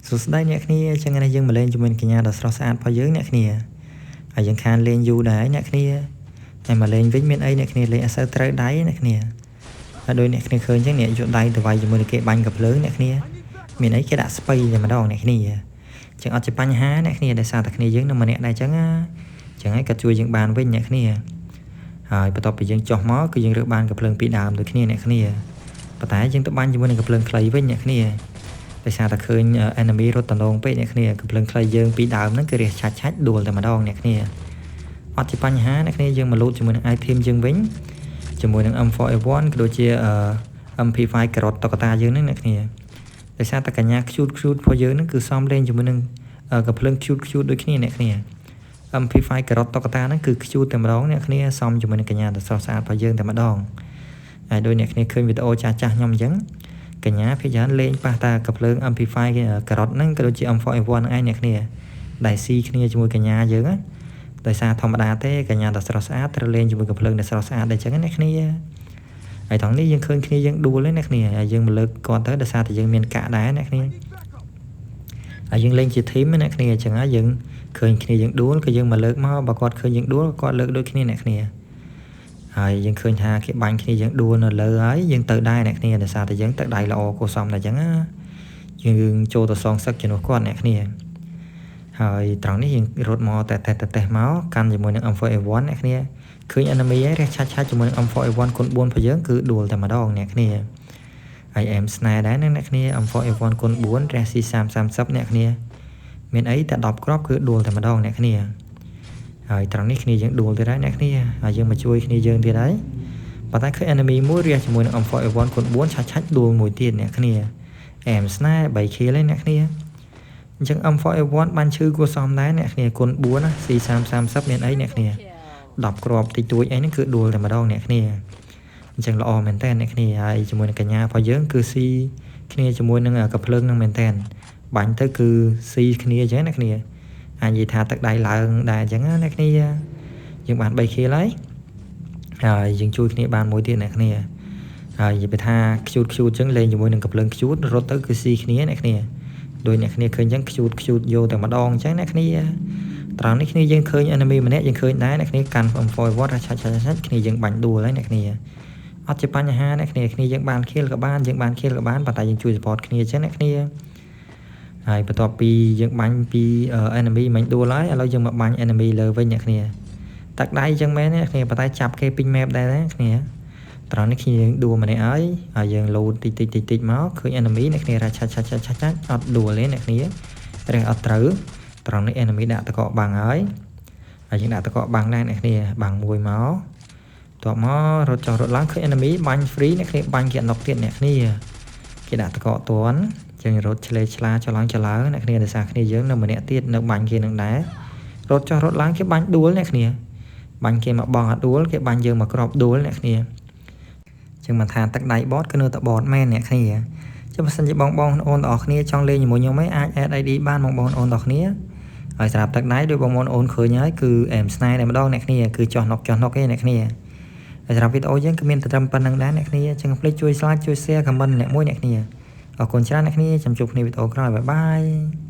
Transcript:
សួស្តីអ្នកគ្នាចឹងថ្ងៃនេះយើងមកលេងជាមួយនឹងកញ្ញាដ៏ស្រស់ស្អាតរបស់យើងអ្នកគ្នាហើយយើងខានលេងយូរដែរអ្នកគ្នាតែមកលេងវិញមានអីអ្នកគ្នាលេងអត់សូវត្រូវដៃអ្នកគ្នាហើយដោយអ្នកគ្នាឃើញចឹងអ្នកយកដៃទៅវាយជាមួយនឹងគេបាញ់កាំភ្លើងអ្នកគ្នាមានអីគេដាក់ស្បៃតែម្ដងអ្នកគ្នាចឹងអត់ជាបញ្ហាអ្នកគ្នាដោយសារតែគ្នាយើងនៅម្នាក់ដែរចឹងណាចឹងហើយក៏ជួយយើងបានវិញអ្នកគ្នាហើយបន្ទាប់ពីយើងចុះមកគឺយើងរើសបានកាំភ្លើងពីរដើមដូចគ្នាអ្នកគ្នាប៉ុន្តែយើងទៅបាញ់ជាមួយនឹងកាំភ្លើងខ្លីវិញអ្នកគ្នាដោយសារតែឃើញ enemy រត់តំណងពេកអ្នកគ្នាកំភ្លើងខ្លីយើងពីដើមហ្នឹងគឺរះឆាច់ឆាច់ដួលតែម្ដងអ្នកគ្នាអត់ជាបញ្ហាអ្នកគ្នាយើងមកលូតជាមួយនឹង item យើងវិញជាមួយនឹង M4A1 ក៏ដូចជា MP5 ការ៉ុតតុក្កតាយើងហ្នឹងអ្នកគ្នាដោយសារតែកញ្ញា cute cute របស់យើងហ្នឹងគឺសំលេងជាមួយនឹងកំភ្លើង cute cute ដូចគ្នាអ្នកគ្នា MP5 ការ៉ុតតុក្កតាហ្នឹងគឺ cute តែម្ដងអ្នកគ្នាសំជាមួយនឹងកញ្ញាដ៏ស្រស់ស្អាតរបស់យើងតែម្ដងហើយដោយអ្នកគ្នាឃើញវីដេអូចាស់ចាស់ខ្ញុំអញ្ចឹងកញ្ញាភាគច្រើនលេងប៉ះតាកាំភ្លើង MP5 ការ៉ុតហ្នឹងក៏ដូចជា M4A1 ហ្នឹងឯងអ្នកគ្នាដែលស៊ីគ្នាជាមួយកញ្ញាយើងណាដោយសារធម្មតាទេកញ្ញាដ៏ស្រស់ស្អាតត្រូវលេងជាមួយកាំភ្លើងដែលស្រស់ស្អាតដែរអញ្ចឹងណាអ្នកគ្នាហើយថងនេះយើងឃើញគ្នាយើងដួលឯអ្នកគ្នាហើយយើងមកលើកគាត់ទៅដោយសារតែយើងមានកាក់ដែរអ្នកគ្នាហើយយើងលេងជា team អ្នកគ្នាអញ្ចឹងហើយយើងឃើញគ្នាយើងដួលក៏យើងមកលើកមកបើគាត់ឃើញយើងដួលគាត់លើកដូចគ្នាអ្នកគ្នាហើយយើងឃើញថាគេបាញ់គ្នាយើងដួលនៅលើហើយយើងទៅដែរអ្នកគ្នាដោយសារតែយើងទឹកដៃល្អគួរសមដែរអញ្ចឹងណាយើងចូលទៅសងសឹកជំនួសគាត់អ្នកគ្នាហើយត្រង់នេះយើងរត់មកតែតែតែមកកាន់ជាមួយនឹង M4A1 អ្នកគ្នាឃើញ enemy ហើយរះឆាច់ឆាច់ជាមួយនឹង M4A1 គុណ4របស់យើងគឺដួលតែម្ដងអ្នកគ្នាហើយ M ស្នេហ៍ដែរណាអ្នកគ្នា M4A1 គុណ4រះ C30 30អ្នកគ្នាមានអីតែ10គ្រាប់គឺដួលតែម្ដងអ្នកគ្នាហើយត្រង់នេះគ្នាយើងដួលទៀតហើយអ្នកគ្នាហើយយើងមកជួយគ្នាយើងទៀតហើយប៉ុន្តែឃើញ enemy មួយរះជាមួយនឹង M4A1 គុណ4ឆាច់ឆាច់ដួលមួយទៀតអ្នកគ្នាអែមស្នេហ៍3 kill ឯអ្នកគ្នាអញ្ចឹង M4A1 បានឈឺគួរសមដែរអ្នកគ្នាគុណ4ណា C30 30មានអីអ្នកគ្នា10គ្រាប់តិចតួចអីហ្នឹងគឺដួលតែម្ដងអ្នកគ្នាអញ្ចឹងល្អមែនតើអ្នកគ្នាហើយជាមួយនឹងកញ្ញារបស់យើងគឺស៊ីគ្នាជាមួយនឹងកាំភ្លើងនឹងមែនតើបាញ់ទៅគឺស៊ីគ្នាអញ្ចឹងអ្នកគ្នាអាចនិយាយថាទឹកដៃឡើងដែរអញ្ចឹងណាអ្នកគ្នាយើងបាន3 kill ហើយហើយយើងជួយគ្នាបានមួយទៀតអ្នកគ្នាហើយនិយាយទៅថា cute cute អញ្ចឹងលេងជាមួយនឹងកាំភ្លើង cute រត់ទៅគឺស៊ីគ្នាអ្នកគ្នាដោយអ្នកគ្នាឃើញអញ្ចឹង cute cute យកតែម្ដងអញ្ចឹងអ្នកគ្នាត្រង់នេះគ្នាយើងឃើញ enemy ម្នាក់យើងឃើញដែរអ្នកគ្នាកាន់ M4 វត្តឆាច់ឆាច់ឆាច់គ្នាយើងបាញ់ដួលហើយអ្នកគ្នាអត់ជាបញ្ហាអ្នកគ្នាគ្នាយើងបាន kill ក៏បានយើងបាន kill ក៏បានប៉ុន្តែយើងជួយ support គ្នាអញ្ចឹងអ្នកគ្នាហើយបន្ទាប់ពីយើងបាញ់ពី enemy មិញដួលហើយឥឡូវយើងមកបាញ់ enemy លើវិញអ្នកគ្នាទឹកដៃអញ្ចឹងមែនអ្នកគ្នាប៉ុន្តែចាប់គេពេញ map ដែរណាគ្នាត្រង់នេះគ្នាយើងដួលម្នាក់ហើយហើយយើងលោតតិចតិចតិចតិចមកឃើញ enemy អ្នកគ្នារ៉ាឆាច់ឆាច់ឆាច់ឆាច់អត់ដួលទេអ្នកគ្នារះអត់ត្រូវត្រង់នេះ enemy ដាក់តកកបាំងហើយហើយយើងដាក់តកកបាំងដែរអ្នកគ្នាបាំងមួយមកតបមករត់ចុះរត់ឡើងឃើញ enemy បាញ់ free អ្នកគ្នាបាញ់គេអនុកទៀតអ្នកគ្នាគេដាក់តកកតន់ចឹងរត់ឆ្លេឆ្លាចឡើងចឡើងអ្នកគ្នាដោយសារគ្នាយើងនៅម្នាក់ទៀតនៅបាញ់គេនឹងដែររត់ចុះរត់ឡើងគេបាញ់ដួលអ្នកគ្នាបាញ់គេមកបងអត់ដួលគេបាញ់យើងមកក្របដួលអ្នកគ្នាចឹងមិនថាទឹកដៃបតគឺនៅតែបតមែនអ្នកគ្នាចឹងបើសិនជាបងបងប្អូនទាំងអស់គ្នាចង់លេងជាមួយខ្ញុំឯងអាច add ID បានបងបងប្អូនទាំងអស់គ្នាហើយសម្រាប់ទឹកដៃដោយបងប្អូនឃើញហើយគឺអែមស្នេហ៍តែម្ដងអ្នកគ្នាគឺចោះណុកចោះណុកឯអ្នកគ្នាហើយសម្រាប់វីដេអូយើងគឺមានតែត្រឹមប៉ុណ្្នឹងដែរអ្នកគ្នាចឹងកុំភ្លេចជួយ like ជួយ share comment អ្នកមួយអ្នកគ្នាអរគុណច្រើនអ្នកគ្នាចាំជួបគ្នាវីដេអូក្រោយ bye bye.